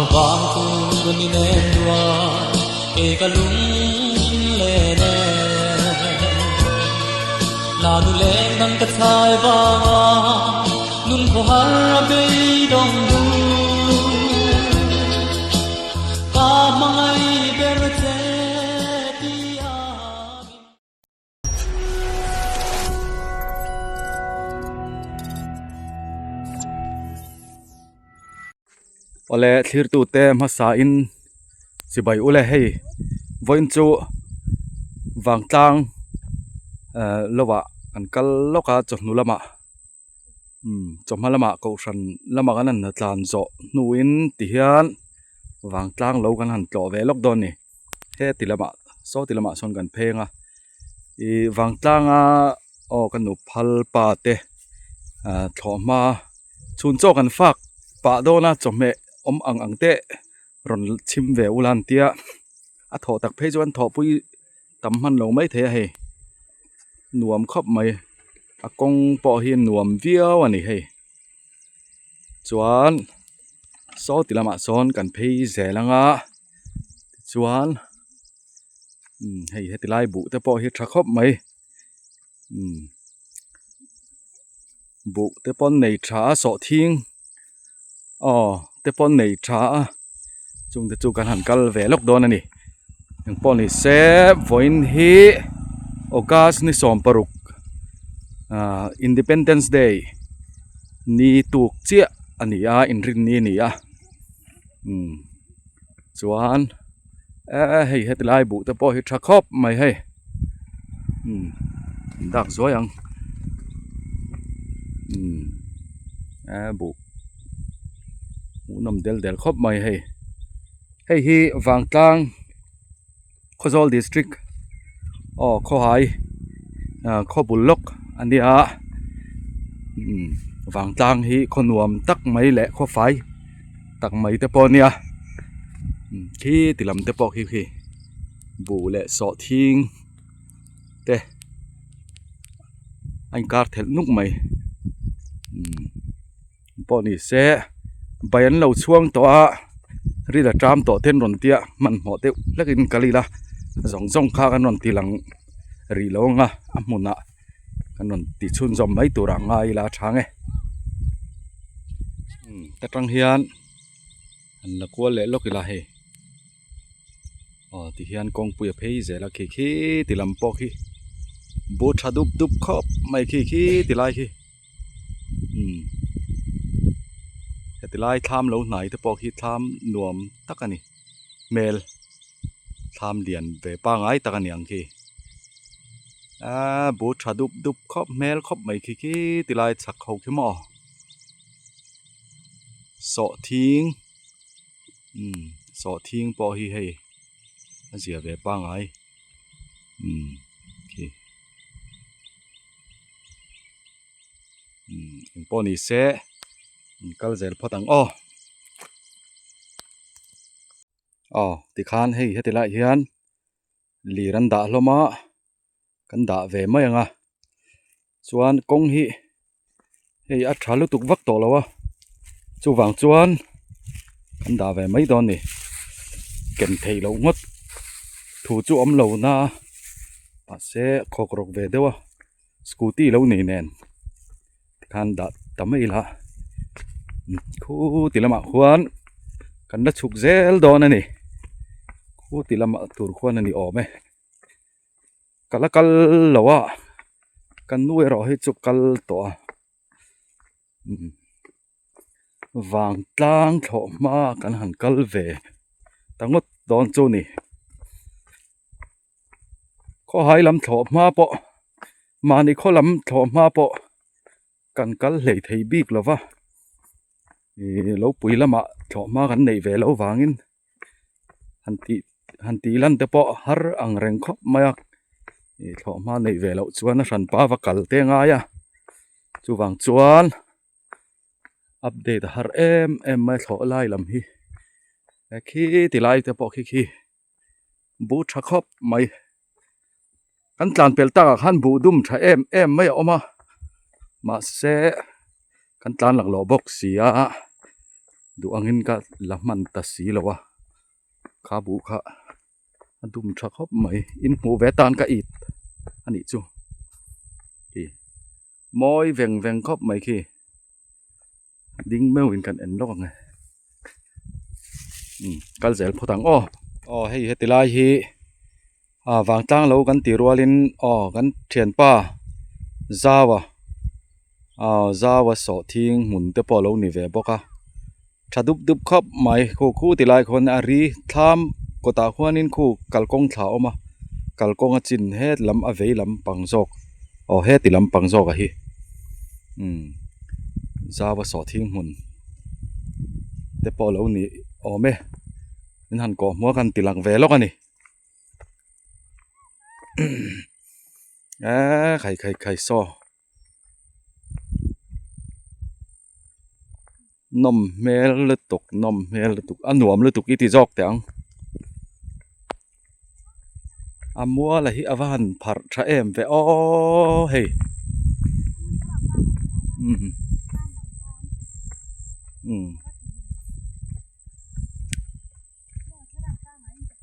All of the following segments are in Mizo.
Favang kung ni nen dua e ka lung len e La nu leng dang ka chai vanga nun khaw har a beidawng du Ka hmangaih ber che ti a Awle thlirtute hmasa in chibai ule hei vawiin chu vangtlang ehh lovah kan kal lawk a chawhnu lamah umm chawhma lamah kohhran lamah kan han tlan zawh hnuin tihian vangtlang lo kan han tlawh ve lawk dawn a ni heti lamah saw ti lamah sawn kan pheng a. Ih vangtlanga aw ka nu phal pa te ah thlawh hma chhun chaw kan fak pah dawn a chawhmeh awm ang ang te rawn chhim ve ula an tia a thawh tak phei chuan thawhpui tam hman lo mai thei a hei nuam khawp mai a kawng pawh hi nuam viau a ni hei chuan saw ti lamah sawn kan phei zel anga tichuan. Umm hei heti lai buh te pawh hi tha khawp mai umm buh te pawn nei tha a sawhthing aw te pawn nei tha a chung te chu kan han kal ve lawk dawn a ni engpawh ni se vawiin hi august ni sawmparuk ahh independence day ni tuk chiah a ni a inrinni a ni a umm chuan. Eh hei heti lai buh te pawh hi tha khawp mai hei umm an dak zuai ang umm eh buh hmuhnawm del del khawp mai hei hei hi vangtlang Khawzawl district aw khawhai ah khaw bul lawk a nia umm vangtlang hi khaw nuam tak mai leh khaw fai tak mai te pawh a nia khi ti lam te pawh khi khi buh leh sawhthing te a inkar thelh nuk mai umm pawh ni se bai an lo chhuang tawh a ril a ṭam tawh te an rawn tia hmanhmawh deuh hlek in kal ila zawng zawng kha kan rawn ti lang rih lo ang a a hmunah kan rawn ti chhunzawm mai turah ngai ila a chhang e ta tang hian an la kual leh lawk ila hei aw ti hian kawngpui a phei zel a khi khi ti lam pawh khi bu tha dup dup khawp mai khi khi ti lai khi umm heti lai thlam lo hnai te pawh khi thlam nuam tak a ni hmel thlam lian ve pangai tak a ni ang khi aaa bu tha dup dup khawp hmel khawp mai khi khi ti lai chhak ho khi maw sawhthing umm sawhthing pawh hi hei a zia ve pangai umm khi. Umm engpawh ni se in kal zel phawt ang aw aw tikhan hei heti lai hian lir an dah hlawm a kan dah ve mai ang a chuan kawng hi hei a tha lutuk vak tawh lo a chuvang chuan kan dah ve mai dawn a ni ken theih loh ngawt thu chu awm lo na mahse khawk rawk ve deuh a. Scooty lo nei nen tikhan dah ta mai ila khu ti lamah khuan kan la chhuk zel dawn a ni khu ti lamah tur khuan a ni awm e ka la kal lo a kan nu erawh hi chu kal tawh a vangtlang thlawh hma kan han kal ve ta ngawt dawn chu a ni. Khawhai lam thlawh hma pawh mahni khaw lam thlawh hma pawh kan kal hlei thei bik lo va ih lo pui lamah thlawh hma kan neih ve loh vangin han tih han tih lan te pawh har ang reng khawp mai a ih thlawh hma neih ve loh chuan a hranpa va kal te a ngai a chuvang chuan update a har em em mai a thlawh lai lam hi khi ti lai te pawh khi khi. Buh tha khawp mai kan tlan pel takah khan buh dum tha em em mai a awm a mahse kan tlan laklawh bawk si a Duh angin ka la hman ta si lo a kha buh kha a dum tha khawp mai in hmuh ve tan ka it a nih chu khi mawi veng veng khawp mai khi ding meuhin kan en lawk ang e umm kal zel phawt ang aw aw hei heti lai hi ah vangtlang lo kan tih rualin aw kan thianpa zau a aw zau a sawhthing hmun te pawh a lo ni ve bawk a tha dup dup khawp mai khu khu ti lai khuan a ri thlam kawtah khuanin khu kalkawng thla a awm a kalkawng a chin het lam a vei lam pang zawk aw heti lam pang zawk a hi umm zau a sawhthing hmun te pawh a lo ni awm e in han kawh hmuh a kan ti lang ve lawk a ni. Eee khai khai khai saw nawm hmel lutuk nawm hmel lutuk a nuam lutuk i ti zawk teh ang a mual a hi a va han pharh tha em ve aww hei umm umm.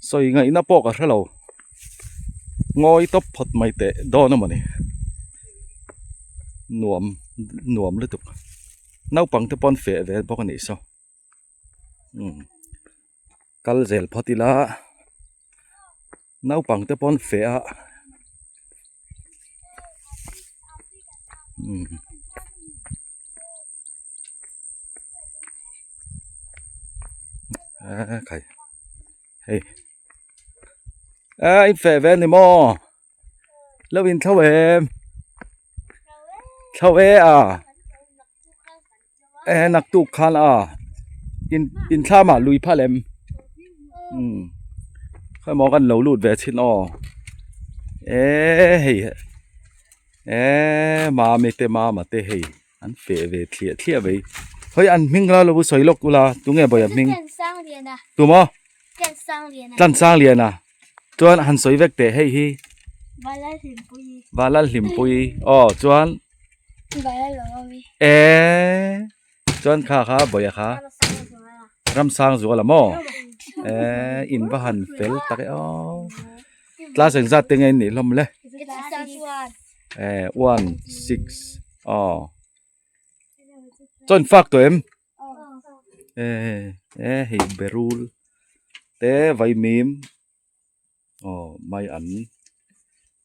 Sawi ngaihna pawh ka hre lo ngawi tawp phawt mai teh dawn a mawni nuam nuam lutuk naupang te pawn feh ve bawk a nih saw umm kal zel phawt ila naupang te pawn feh a umm. A khai hei a in feh ve ni maw lo in thlo em thlo e a e naktuk khan a in in thlam ah lui phal em umm khawimaw kan lo lut ve chhin aw e hei e mami te mama te hei. An feh ve thliah thliah vei. Hawi an hming la lo sawi lawk ula tunge bawi a hming? Tumaw? Tlansang Liana. Chuan han sawi vek teh hei hi. Valal Hlimpuii. Aw chuan. Eee chuan kha kha bawi a kha. Ramsang Zuala maw? Eee in va han fel tak e aw. Class engzat te nge in nih hlawm le? Eh 1 6 aw chuan fak tawh em? Eh eh hei berul te vaimim aw mai an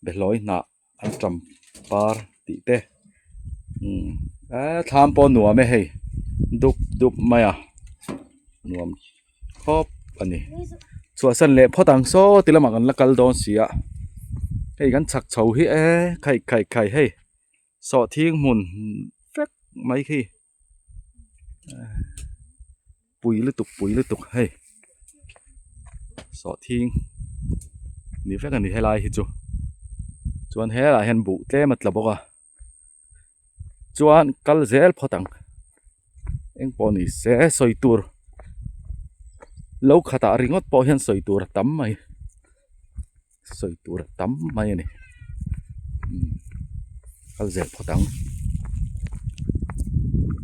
behlawi hnah an tam par tih te umm eh thlam pawh a nuam e hei dup dup mai a nuam khawp a ni chhuahsan leh phawt ang saw ti lamah kan la kal dawn si a hei kan chhak chho hi e khai khai khai hei sawhthing hmun vek mai khi pui lutuk pui lutuk hei sawhthing ni vek a ni helai hi chu chuan helaiah hian buh tlem a tla bawk a. Chuan kal zel phawt ang eng pawh ni se sawi tur lo khatah ringawt pawh hian sawi tur a tam mai sawi tur a tam mai a ni kal zel phawt ang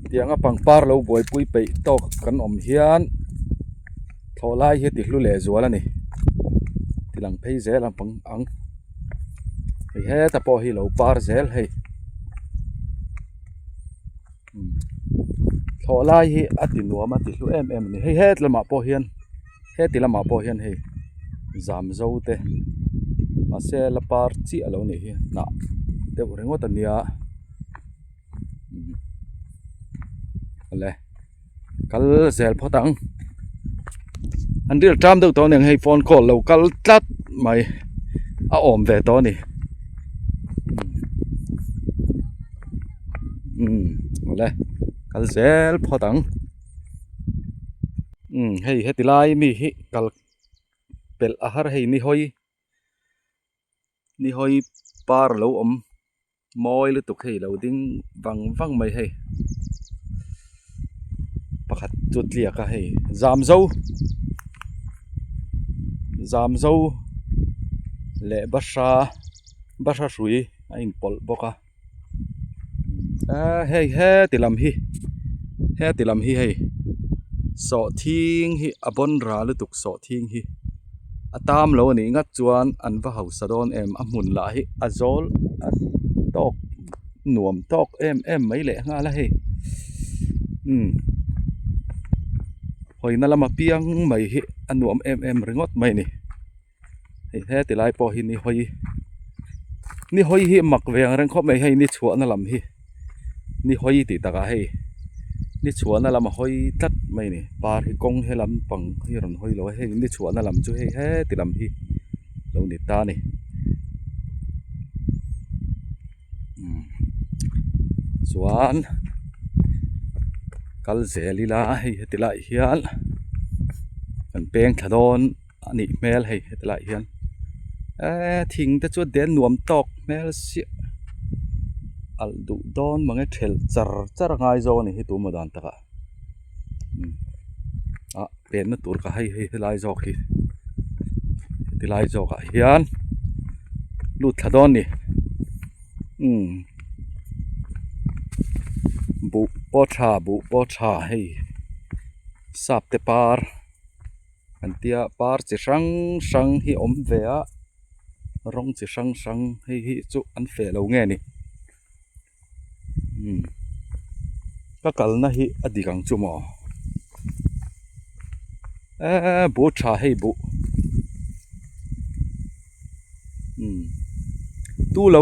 tianga pangpar lo buaipui peih tawk kan awm hian thlawh lai hi a ti hlu leh zual a ni ti lang phei zel ang ang. Hei heta pawh hi lo par zel hei thlawh lai hi a ti nuam a ti hlu em em a ni hei het lamah pawh hian heti lamah pawh hian hei zam zo te mahse la par chiah a lo nih hi hnah deuh ringawt a nia awle kal zel phawt ang an ril ṭam deuh tawh aniang hei phone call lo kal tlat mai a awm ve tawh a ni umm awle kal zel phawt ang umm hei heti lai mi hi kal pelh a har hei ni hawi ni hawi par a lo awm. Mawi lutuk hei lo ding vang vang mai hei pakhat chu tliak a hei zam zo zam zo leh bahra bahra hrui a inpawlh bawk a ahh hei heti lam hi heti lam hi hei. Sawhthing hi a bawn ra lutuk sawhthing hi a tam lo a nih ngat chuan an va hausa dawn em a hmun lah hi a zawl a tawk nuam tawk em em mai leh nghal a hei umm hawina lama piang mai hi a nuam em em ringawt mai a ni. Hei heti lai pawh hi ni hawi ni hawi hi mak ve ang reng khawp mai hei ni chhuahna lam hi ni hawi tih takah hei ni chhuahna lam a hawi tlat mai a ni par hi kawng he lampang hi a rawn hawi lo a hei ni chhuahna lam chu hei heti lam hi lo ni ta a ni umm chuan kal zel ila hei heti laiah hian kan peng thla dawn. A nih hmel hei heti laiah hian eee thing te chu den nuam tawk hmel siah alh duh dawn mange thelh char char a ngai zawk a ni hi tu maw dan takah umm ah penna tur ka hai hei helai zawk hi heti lai zawk ah hian lut thla dawn a ni umm buh pawh tha buh pawh tha hei sap te par. An tia par chi hrang hrang hi a awm ve a rawng chi hrang hrang hei hi chu an feh lo nge ni umm ka kalna hi a dik ang chu maw eee buh tha hei buh umm tu lo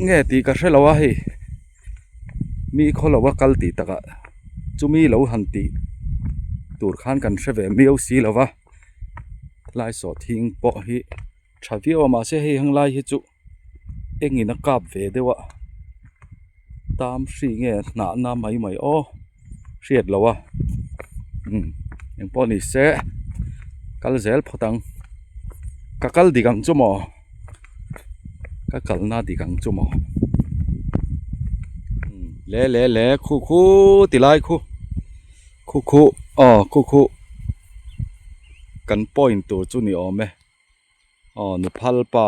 nge tih ka hre lo a hei mi khaw lo a kal tih takah chumi lo han tih tur khan kan hre ve miau si lo va helai sawhthing pawh hi tha viau a mahse hei heng lai hi chu engin a kap ve deuh a tam hri nge hnah na mai mai aw hriat loh a umm engpawh ni se kal zel phawt ang ka kal dik ang chu maw. Ka kalna dik ang chu maw le le le khu khu ti lai khu khu khu aw khu khu kan point tur chu ni awm e aw nu phal pa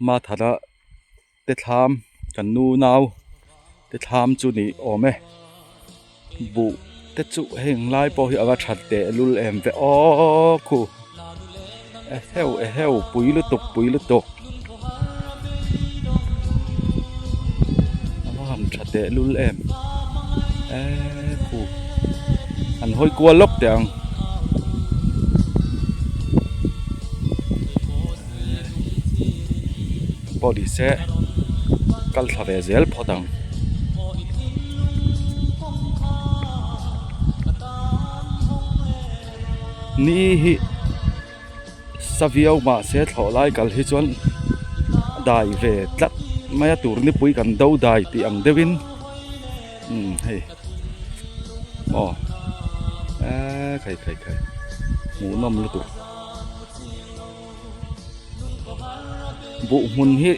mathara te thlam kan nu nau te thlam chu ni awm e buh te chu heng lai pawh hi a va that teh lul em ve aw khu eheu eheu pui lutuk pui lutuk a va han tha teh lul em eee khu an hawi kual lawk teh ang. Pawh ni se kal thla ve zel phawt ang. Ni hi sa viau mahse thlawh lai kal hi chuan a dai ve tlat mai a tur nipui kan do dai tih ang deuhin umm hei aw eee khai khai khai hmuhnawm lutuk. Buh hmun hi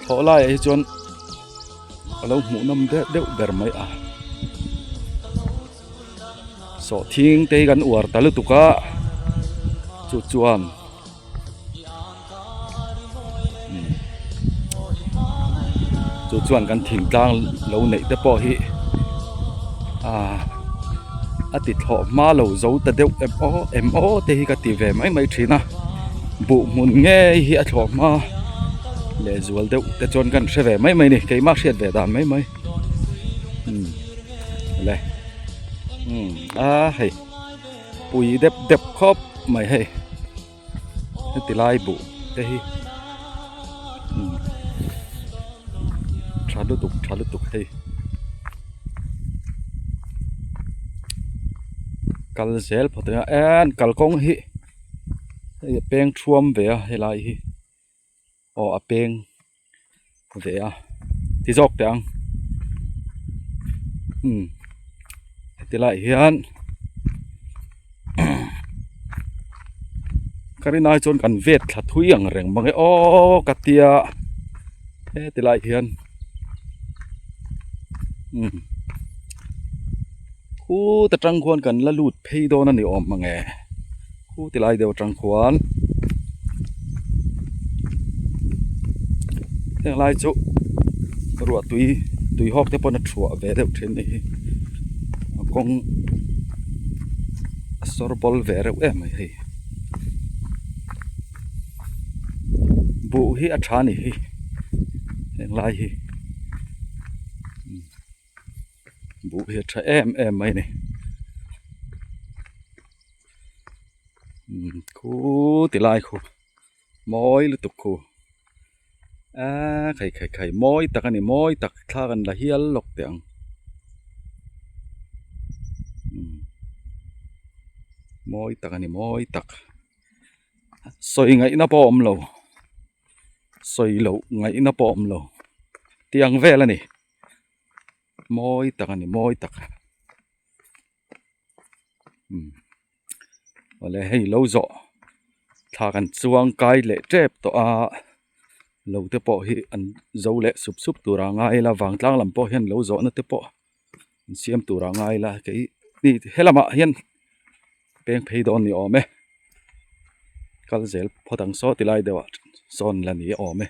thlawh laiah hi chuan a lo hmuh nawm deuh deuh ber mai a sawhthing te hi kan uar ta lutuk a chu chuan chu chuan kan thingtlang lo neih te pawh hi ah a ti thlawh hma lo zo ta deuh em aw em aw te hi ka ti ve mai mai thin a buh hmun ngei hi a thlawh hma leh zual deuh te chuan kan hre ve mai mai a ni keimah hriat ve dan mai mai umm le umm a hei pui dep dep khawp mai hei. Heti lai buh te hi umm tha lutuk tha lutuk hei kal zel phawt anga en kalkawng hi hei a peng thuam ve a helai hi aw a peng ve a ti zawk teh ang umm heti laiah hian ka rin ai chuan kan vet thla thui ang reng mang e aw ka tia heti laiah hian umm khut atang khuan kan la lut phei dawn a ni awm mang e khu ti lai deuh atang khuan heng lai chu ruah tui tui hawk te pawn a thuah ve deuh thin a ni hi a kawng. sawr bawl ve reuh em mai hei buh hi a tha a ni hi heng lai hi buh hi a tha em em mai a ni khu ti lai khu mawi lutuk khu aaa khai khai khai mawi tak a ni mawi tak thla kan la hial lawk teh ang mawi tak a ni mawi tak sawi ngaihna pawh a awm lo sawi loh ngaihna pawh a awm lo tih ang vel a ni mawi tak a ni mawi tak. Awle hei lo zawh thla kan chuang kai leh tep tawh a lo te pawh hi an zo leh sup sup tur a ngai ila vangtlang lam pawh hian lo zawh na te pawh an siam tur a ngai ila kei ni helamah hian peng phei dawn ni awm e kal zel phawt ang saw ti lai deuh ah sawn la ni awm e.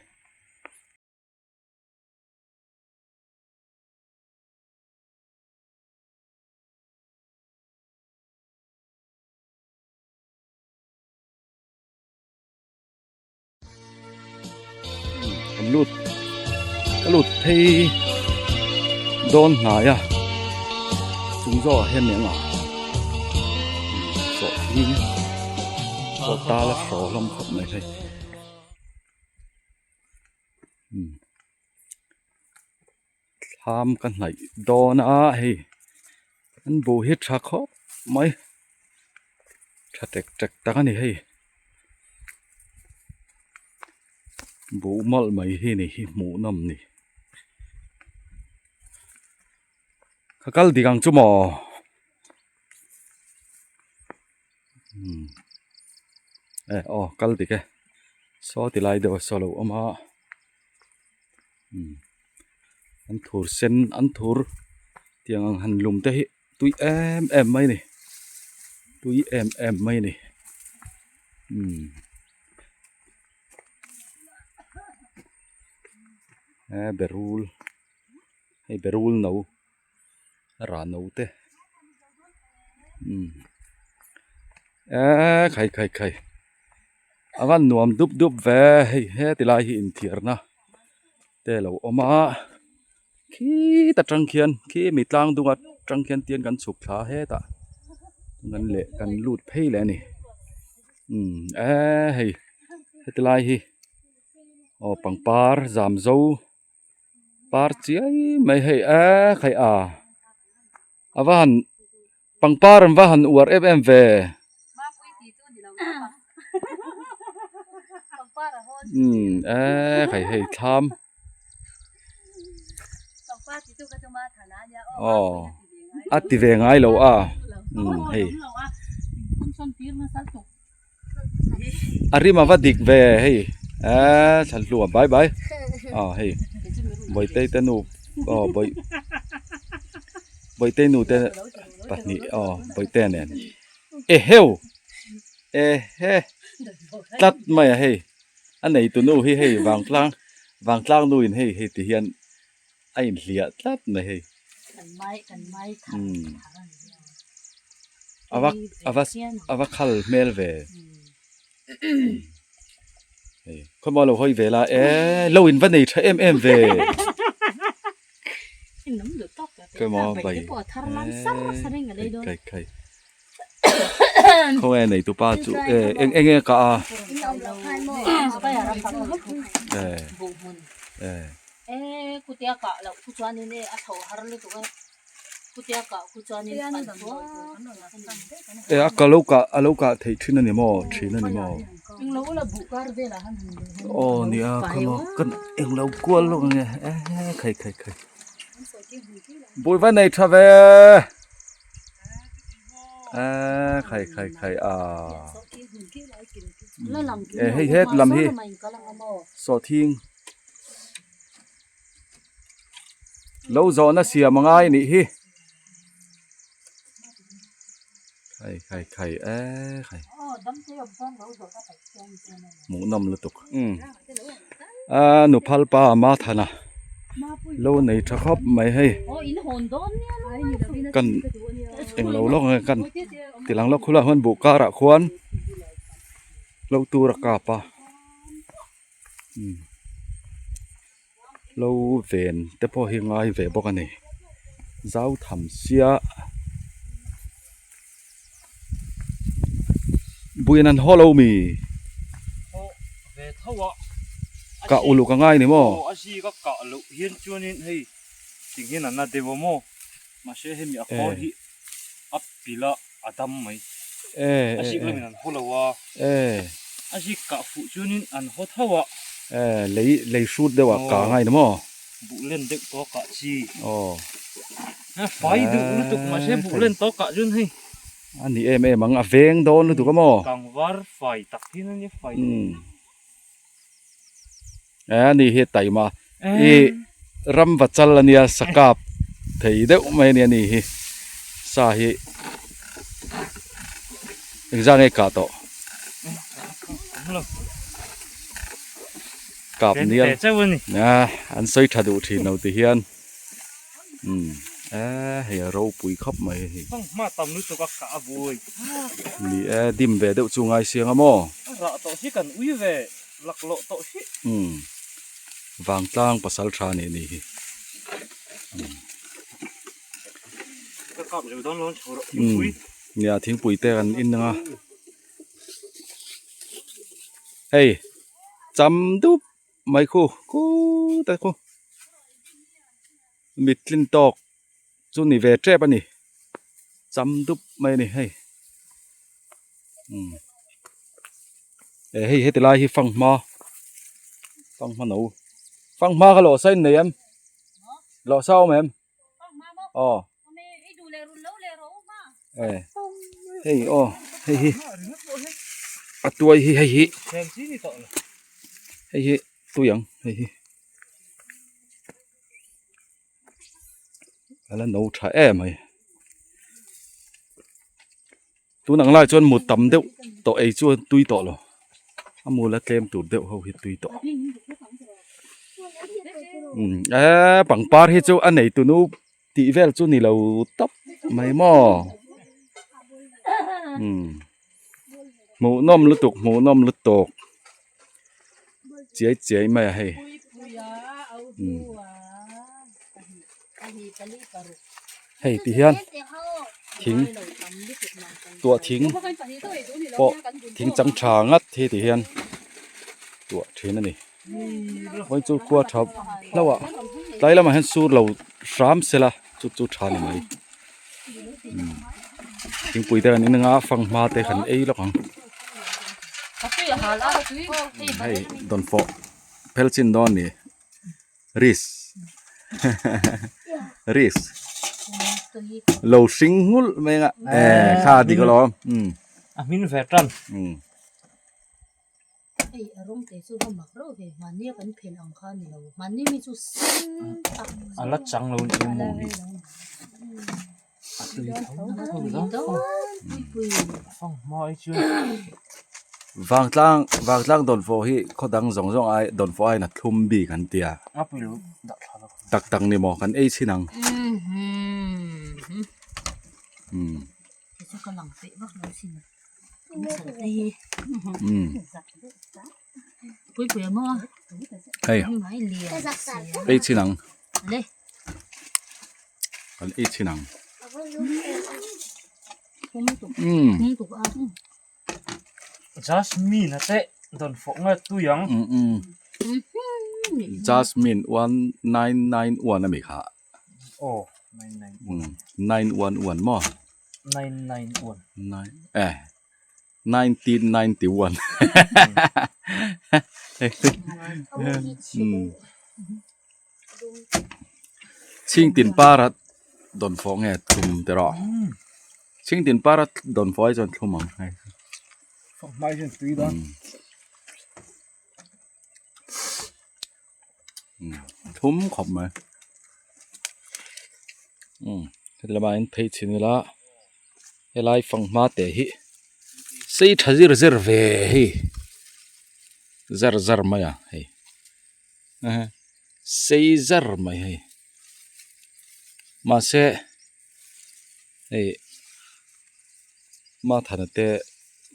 Kan lut ka lut phei dawn hnai a chung zawk ah hian eng a sawhthing pawh tal a hraw hlawm khawp mai hei Thlam ka hnaih dawn a hei an buh hi tha khawp mai tha tek tek tak a ni hei buh mawlh mai hi ni hi hmuh nawm ni ka kal dik ang chu maw umm eh aw kal dik e saw ti lai deuh a saw lo awm a. An thur sen an thur tiang ang han lum te hi tui em em mai a ni tui em em mai a ni umm he berul hei berul no a rah no te umm eee khai khai khai. A van nuam dup dup ve hei heti lai hi inthiarna te a lo awm a khita tang khian khi mi tlang dung atang khian tian kan chhuk thla hetah kan leh kan lut phei leh a ni umm eee hei heti lai hi aw pangpar zam zo par chiai mai hei eee khai a a va han. Pangpar an va han uar em em ve. Umm eee hei hei thlam. Aw a ti ve ngai lo a umm hei. A rim a va dik ve hei eee thlan hlu a bai bai aw hei bawitei te nu aw bawi bawitei nu te pahnih aw bawihtea nen eheu ehe tlat mai a hei a neitu nu hi hei vangtlang vangtlang nu in hei hei ti hian a inhliah tlat mai hei umm a va a va a va khal hmel ve hei khawmaw lo hawi ve la e lo in va nei tha em em ve khawmaw bai e khai khai khawnge nei tu pa chu e eng eng nge ka a e e. E kutia kah loh khu chuanin e a tho har lutuk a kutia kah khu chuanin pan chuan E a ka lo kah a lo kah theih thin a ni maw thin a ni maw englo ula buh kar velah han han aw nia khaw kan englo kual lawk ang e e khai khai khai bui va nei tha ve e khai khai khai a e hei het lam hi sawhthing. Lo zawhna siam a ngai anih hi khai khai khai e khai hmuh nawm lutuk umm a nu phal pa ma thana lo nei tha khawp mai hei kan Englo lawk nge kan tilang lawk khulaiah khuan buh karah khuan lo tur a kap a lo ven te pawh hi ngai ve bawk a ni zau tham sia buin an haw lo mi kah uluk a ngai ni maw. Mahse hemi a khawl hi a pilh a a dam mai. A zik lamin an haw lo a. A zik kah fuh chuanin an haw tho a. Lei lei hrut deuh ah kah angai ni maw? Buh len deuh tawh kah chi. Fai duh lutuk mahse buh len tawh kah chuan hei. A ni em em ang a veng dawn lutuk a maw? Kangvar fai tak hian a nia fai. A ni hi taima i ram va chal ania sakap thei deuh mai ania ni hi sa hi engzah nge kah tawh kap nial an sawi tha duh thin lo ti hian. Umm eh hei a ropui khawp mai hei. Fanghma tam lutuk a kah a buai. Ni e dim ve deuh chu ngai siang a maw? A rah tawh hi kan ui ve laklawh tawh hi. Umm vangtlang pasal tha nih ni hi. Umm. Ka kap zo dawn lo chho rawh thingpui. Umm nia thingpui te kan in ang a. Hei cham dup. Mai khu khut a khu mit tlin tawk chu ni ve tep a ni cham dup mai a ni hei umm eh hei heti lai hi fanghma fanghma no fanghma kha lawh sa in nei em lawh sa a awm em aw eh hei aw hei hi a tuai hi hei hi hei hi tui ang hei hi a la no tha em mai tun ang lai chuan mu tam deuh tawh ei chuan tui tawh lo a mu la tlem tur deuh ho hi tui tawh umm eee pangpar hi chu a nei tunu tih vel chu ni lo tawp mai maw umm hmuhnawm lutuk hmuhnawm lutuk chiai chiai mai a hei umm hei ti hian thing tuah thing pawh thing chang tha ngat hi ti hian tuah thin a ni vawiin chu khua tha hlauh a tlai lamah hian sur lo hram se la chu chu tha ni mai umm thingpui te kan in anga fanghma te kan ei lawk ang hei dawnfawh phel chin dawn a ni. Risk risk lo hring nghulh mai anga eh kha dik alawm umm a hmin ve tan umm hei a rawng te chu va mak reuh ve mahni a kan phelh ang kha a ni lo mahni mi chu sen tak a la chang lo ni emaw hi a tui tho tho fanghma hi chuan Vangtlang vangtlang dawnfawh hi khaw dang zawng zawng ai dawnfawh aiin a thlum bik an tia tak tak ni maw kan ei chhin ang umm hei ei chhin ang. Kan ei chhin ang. Umm. Jasmine a te dawn fawh nge tui ang. Umm Jasmine 1991 a mi kha. Aw 991. 911 maw? 991. Nine eh 1991. Umm. Chhingtin para dawn fawh nge thlum te rawh chhingtin para dawn fawh ai chuan thlum ang hei thlum khawp mai heti lamah hian phei chhin ila helai fanghma te hi sei tha zir zir ve hei zar zar mai a hei. Sei zar mai hei mahse hei. Mathana te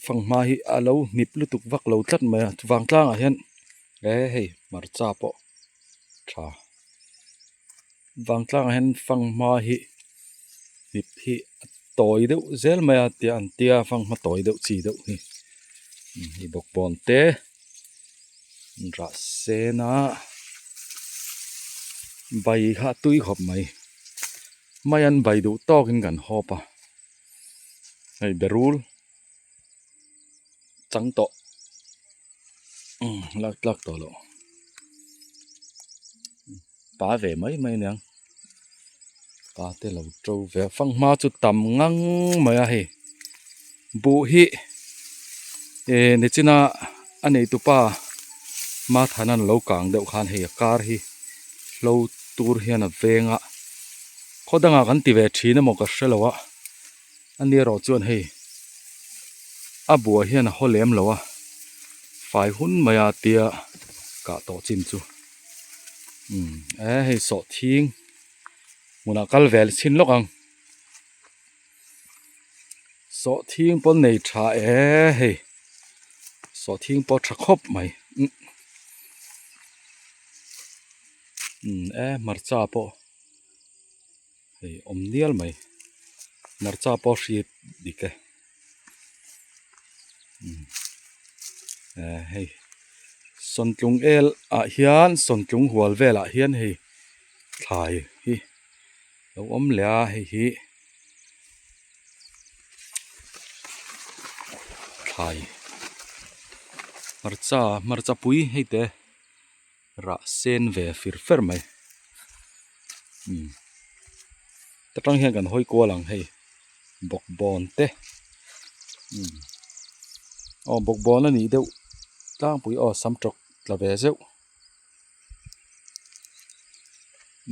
fanghma hi a lo hnip lutuk vak lo tlat mai a vangtlang ah hian e hei hmarcha pawh tha vangtlang ah hian fanghma hi hnip hi a tawi deuh zel mai a tia an tia fanghma tawi deuh chi deuh hi hei bawkbawn te rah sen a bai kha a tui khawp mai mai an bai duh tawkin kan hawp a. Hei berul chang tawh lak tlak tawh loh pa ve mai mai aniang pa te lo to ve a fanghma chu tam ngang mai a hei buh hi eh nichina a neitupa Mathana lo kang deuh khan hei a kar hi hlo tur hian a veng a khaw dangah kan ti ve thin emaw ka hre lo a ani erawh chuan hei a buai hian a haw lem lo a fai hun mai a tia kah tawh chin chu umm e hei sawhthing hmunah kal vel chhin lawk ang sawhthing pawn nei tha e hei sawhthing pawh tha khawp mai umm e hmarcha pawh hei awm nial mai hmarcha pawh hri dik e umm e hei sawntlung el ah hian sawntlung hual velah hian hei thlai hi lo awm leh a hei hi thlai hmarcha hmarcha pui hei te rah sen ve fir fer mai umm ta tang hian kan hawi kual ang hei bawkbawn te umm aw bawkbawn a nih deuh tlangpui aw sam tawk tla ve zeuh.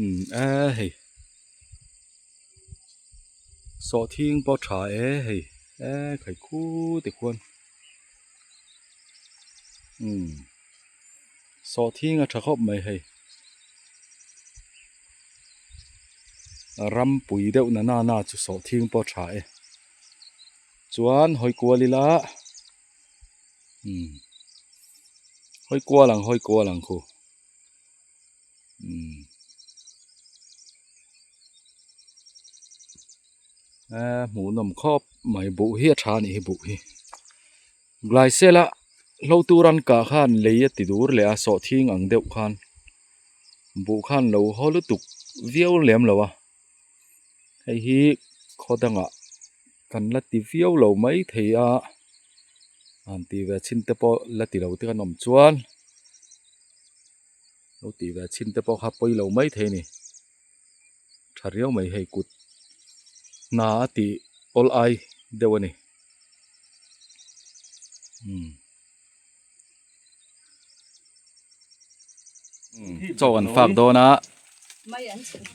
Umm e hei sawhthing pawh tha e hei e khai khut ti khuan umm sawhthing a tha khawp mai hei rampui deuh na nana chu sawhthing pawh tha e chuan hawi kual ila. Umm hawi kual ang hawi kual ang khu umm e hmuh nawm khawp mai buh hi a tha a nih hi buh hi Glaisela hlo tur an kah khan lei a ti dur leh a sawhthing ang deuh khan buh khan lo haw lutuk viau lem lo a hei hi khaw dangah kan la ti viau lo mai thei a han ti ve chhin te pawh la ti lo te kan awm chuan lo ti ve chhin te pawh kha pawi lo mai thei a ni tha riau mai hei kut hna a tih awl ai deuh a ni umm. Chaw kan fak dawn a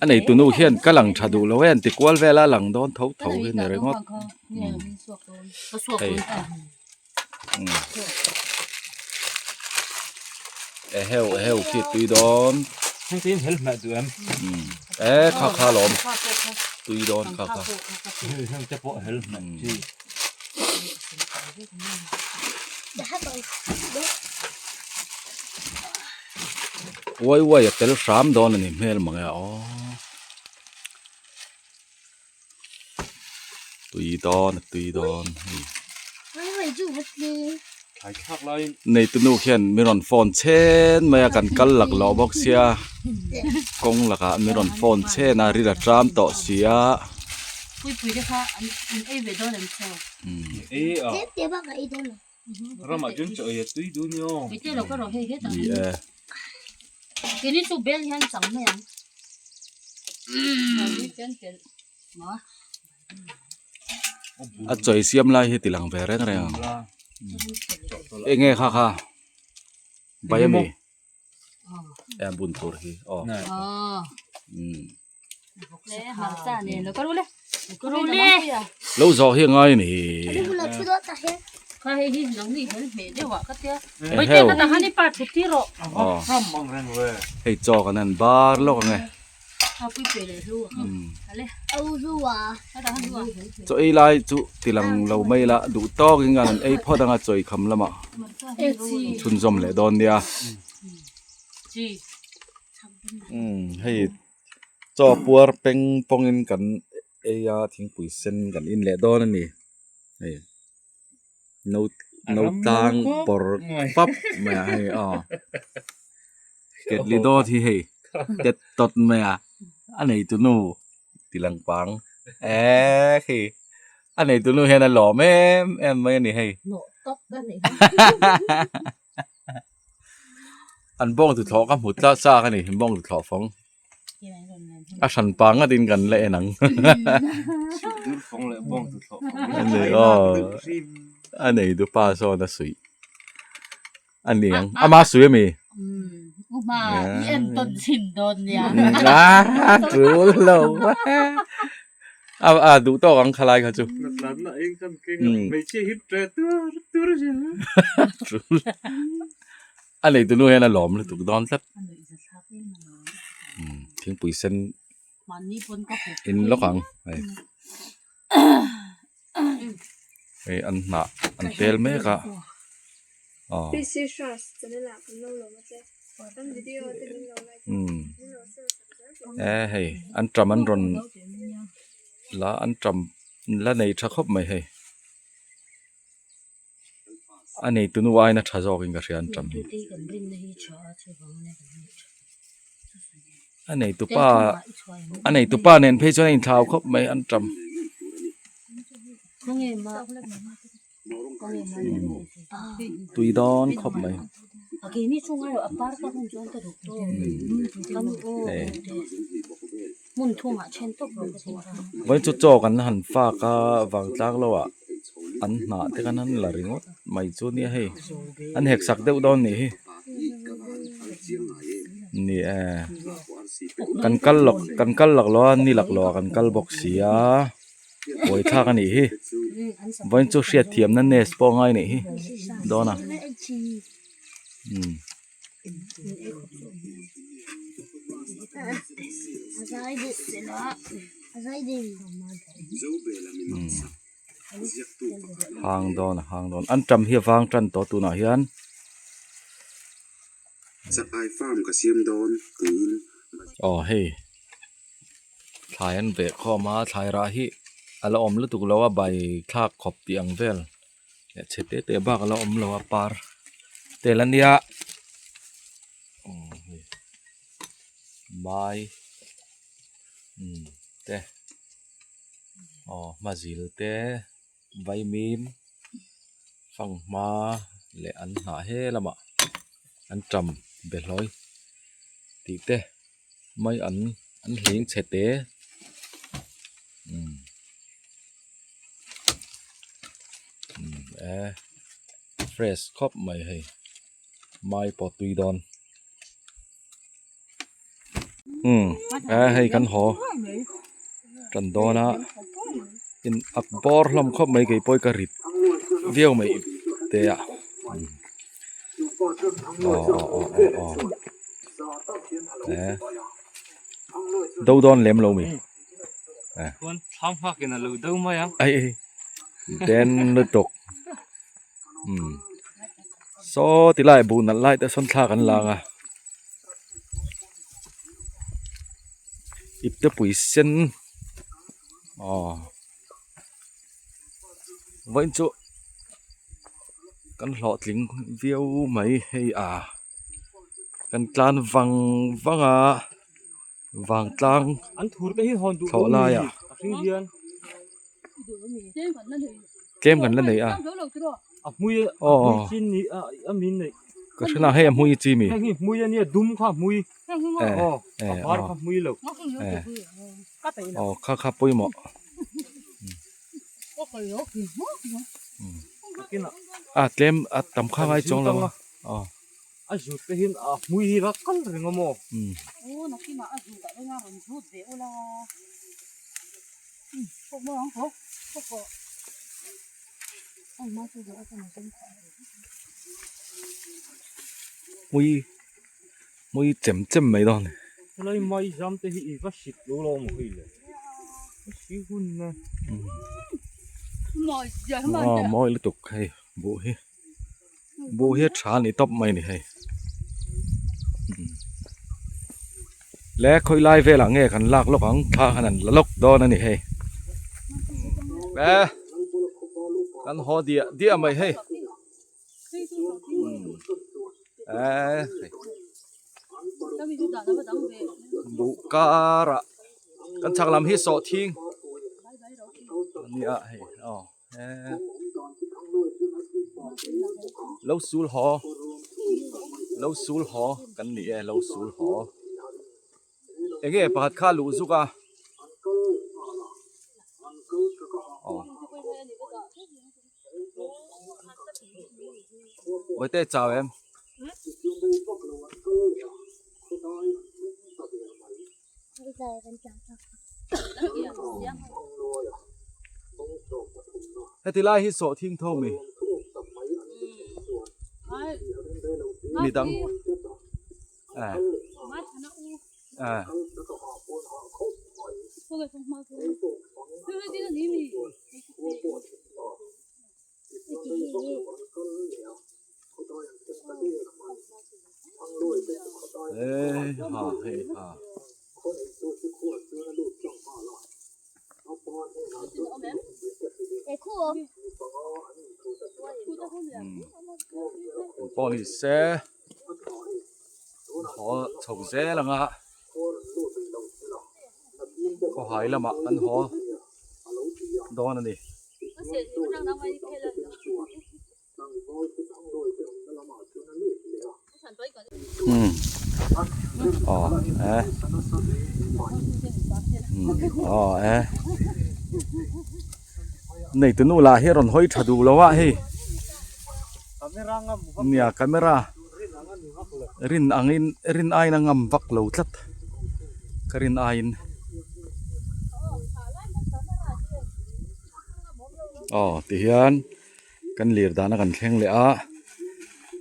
a neitu nu hian ka lang tha duh lo e an ti kual vel a lang dawn tho tho hi a ni ringawt hei eheu eheu khi tui dawn e kha kha lawm tui dawn kha kha. Uai uai a tel hram dawn a ni hmel mange aw tui dawn a tui dawn hei nei tunu khian min rawn phone chhen mai a kan kal lak lawh bawk sia kawng lakah min rawn phone chhen a ril a tram tawh sia. Puipui te kha an in ei ve dawn em chaw? Ei a. Tlem te bak a ei dawn lo. Ramah chuan chaw ei a tui duh nia aw. Mite lo ka rawh hei hetah hian. Ni e. Kini chu bel hian chang mai ang. A chawi siam lai hi tilang ve reng reng ang. Enge kha kha bai ami? E bun tur hi aw. Lo zawh hi a ngai a ni. Hei chaw kan han bar lawk ang e. Chaw ei lai chu ti lang lo mai la duh tawk in an ei phawt anga chawi kham lamah chhunzawm leh dawn nia. Umm hei chaw puar peng pawng in kan ei a thingpui sen kan in leh dawn a ni hei. No no tlang pawr pap mai a hei aw ketli dawt hi hei tet tawt mai a a neitu nu ti lang pang eee khi a neitu nu hian a lawm em em mai a ni hei an bawng tuthlawh ka hmu tlat chak a ni bawng tuthlawh fawng. A hran pa ngat in kan la en ang. A nei du pa sawn a suih. A ni ang. Ama suih ami? Uma i en tawn chhin dawn nia. Ah tul lo. A a duh tawk ang khalai kha chu. A neitu nu hian a lawm lutuk dawn tlat. Thingpui sen in lawk ang hei. Hei an hnah an tel mek a aw. E hei an ṭam an rawn la an ṭam la nei ṭha khawp mai hei. A neitu nu aiin a tha zawkin ka hria an tam hi. A neitu pa a neitu pa nen phei chuan a inthlau khawp mai an tam. Tui dawn khawp mai. Vawiin chu chaw kan han fak a vangtlang lo ah an hnah te khan an la ringawt mai chu nia hei an hek sak deuh dawn nih hi ni e kan kal lawk kan kal lak lo a ni lak lo ah kan kal bawk si a buaithlak a nih hi vawiin chu hriatthiamna nurse pawh a ngai nih hi dawn a umm. Hang dawn a hang dawn an tam hi a vang tan tawh tunah hian. Aw hei thlai an veh khawm a thlai rah hi a la awm lutuk lo a bai thlak khawp tih ang vel. Leh chhe te te bak a la awm lo a par tel a nia mai te aw hmazil te vaimim fanghma leh an hnah he lamah an tam be hlawi tih te mai an an hling chhe te umm. E fresh khawp mai hei mai pawh tui dawn umm e hei kan haw tan dawn a in a bawr hlawm khawp mai kei pawh hi ka rit viau mai te ah aw aw aw aw e do dawn lem lo mi. Chuan thlam nghak in a lo do mai a. Ai ai den lutuk umm saw ti lai buh nalh lai te sawn thla kan lang a ipte pui sen aw vawiin chu kan hlawhtling viau mai hei a kan tlan vang vang a. Vangtlang thlawh laiah tlem kan la nei a aw ka hre la hei a hmui chi mi eh eh eh aw kha kha pawimawh a tlem a tam kha ngai chuang lo a aw. A zut te hian a hmui hi la kal reng a maw? Umm. Aw nakinah a zut ah reng a rawn zut ve ula. Umm pawh maw ang haw pawh pawh. Hmui hmui chem chem mai dawn. Helai mai zam te hi i va sik lo lo maw hei le. A si hun na. Aw mawi lutuk hei buh hi buh hi a tha a ni tawp mai a ni hei le khawi lai velah nge kan lak lawk ang thla khan an la lawk dawn a ni hei le kan haw diah diah mai hei. Buh karah kan chhak lam hi sawhthing a ni a hei aw lo sul haw lo sul haw kan ni e lo sul haw eng nge pakhat kha luh zuk a aw. Awite chau em? Heti lai hi sawhthing tho mi mi dang eh eh Hei ha hei ha. Pawh ni se haw chho zel ang a khawhai lamah kan haw dawn a ni. Aw eh aw eh nei tunu lah hi a rawn hawi tha duh lo a hei nia camera rin angin rin aiin a ngam vak lo tlat ka rin aiin. Aw tihian kan lir dahna kan thleng leh a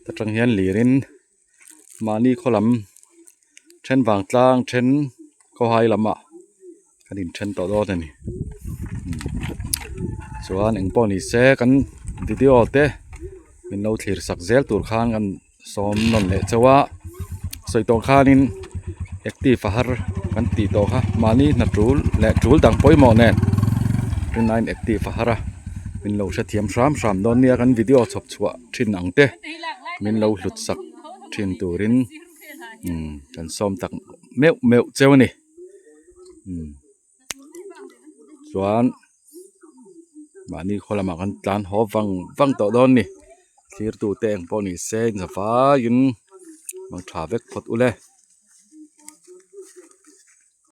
ta tang hian lirin mahni khaw lam then vang tlang then khawhai lamah kan inthen tawh dawn a ni chuan eng pawh ni se kan video te min lo thlir sak zel tur khan kan sawm nawn leh chauh a sawi tawh khanin active a har kan tih tawh kha mahni hna tul leh tul dang pawimawh nen rinaiin active a har a min lo hrethiam hram hram dawn nia kan video chhawp chhuah thin ang te min lo hlut sak thin turin umm kan sawm tak meuh meuh cheu a ni umm chuan mahni khaw lamah kan tlan haw vang vang tawh dawn a ni thlir tute eng pawh ni se in zavaiin mang tha vek phawt ule.